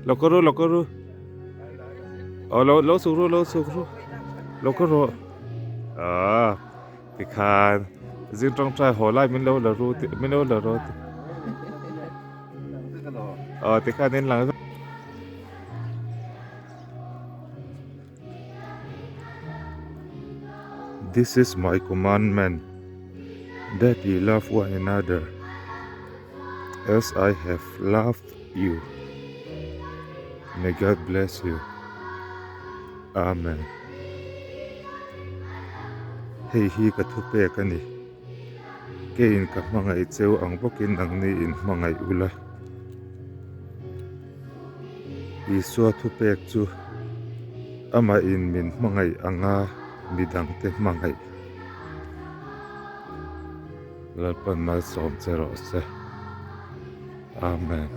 Lo kal ru lo kal ru. Aw lo lo chhuk ru lo chhuk ru. Lo kal rawh. Aaa tikhan zing tawngtai haw lai min lo la ru tih min lo la rawh tih. Aw tikhan in lang This is my commandment that ye love one another as I have loved you. May God bless you. Amen. Hei hi ka thupek a ni. Keiin ka hmangaih cheu ang bawkin nangni in hmangaih ula. Isua thupek chu amah in min hmangaih anga midangte hmangaih. Lalpan malsawm che rawh se. Amen.